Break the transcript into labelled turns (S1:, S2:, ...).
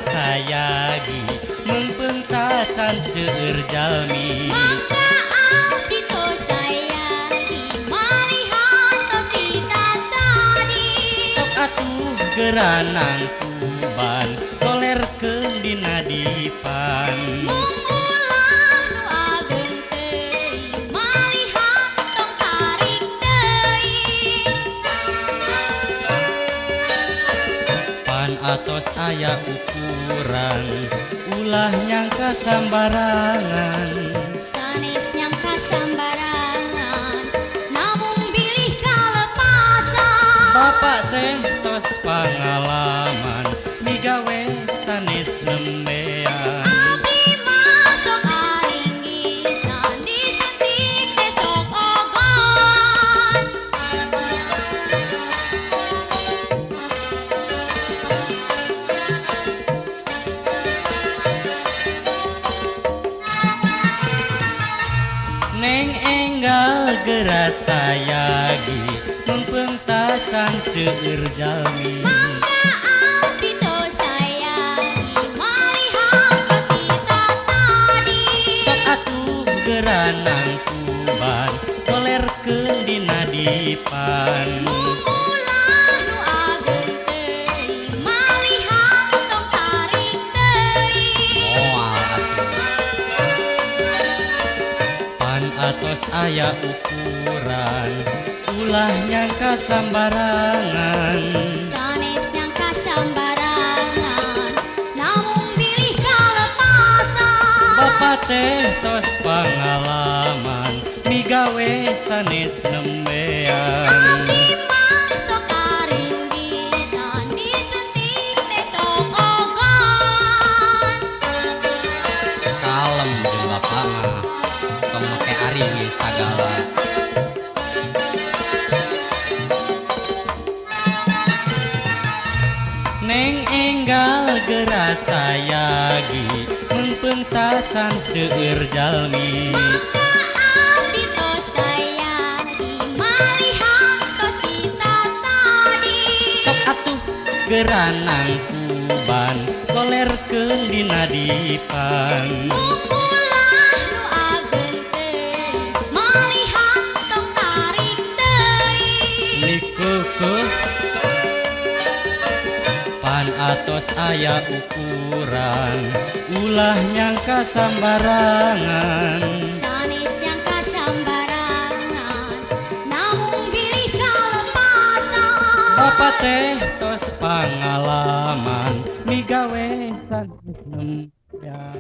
S1: sayagi meungpeung tacan seueur jalmi.
S2: Mangga abdi tos sayagi malihan tos ti tatadi.
S1: Sok atuh geura nangtuban kolerkeun dina dipan.
S2: Mung ulah nu ageung teuing malihan tong tarik deui.
S1: Pan atos aya ukuran ulah nyangka sambarangan.
S2: Sanes nyangka sambarangan namung bilih kalepasan.
S1: Bapak teh tos pangalaman migawe sanes nembean.
S2: Abdi mah sok aringisan disuntik teh sok ogon.
S1: Neng enggal geura sayagi meungpeung tacan seueur jalmi.
S2: Mangga abdi tos sayagi malihan tos ti tatadi.
S1: Sok atuh geura nangtuban kolerkeun dina dipan.
S2: Mung ulah nu ageung teuing malihan tong tarik deui.
S1: Moal atuh. Pan atos aya ukuran ulah nyangka sambarangan.
S2: Sanes nyangka sambarangan namung bilih kalepasan.
S1: Bapak teh tos pangalaman migawe sanes nembean.
S2: Abdi mah sok aringgisan disuntik teh sok ogon.
S3: Kalem jeung bapak mah tong make aringis sagala.
S1: Neng enggal geura sayagi meungpeung tacan seueur jalmi.
S2: Mangga abdi tos sayagi malihan tos ti tatadi.
S1: Sok atuh geura nangtuban kolerkeun dina dipan.
S2: Mung ulah nu ageung teuing malihan tong tarik deui.
S1: Nikeukeun pan atos aya ukuran ulah nyangka sambarangan.
S2: Sanes nyangka sambarangan namung bilih kalepasan.
S1: Bapak teh tos pangalaman migawe sanes nembean.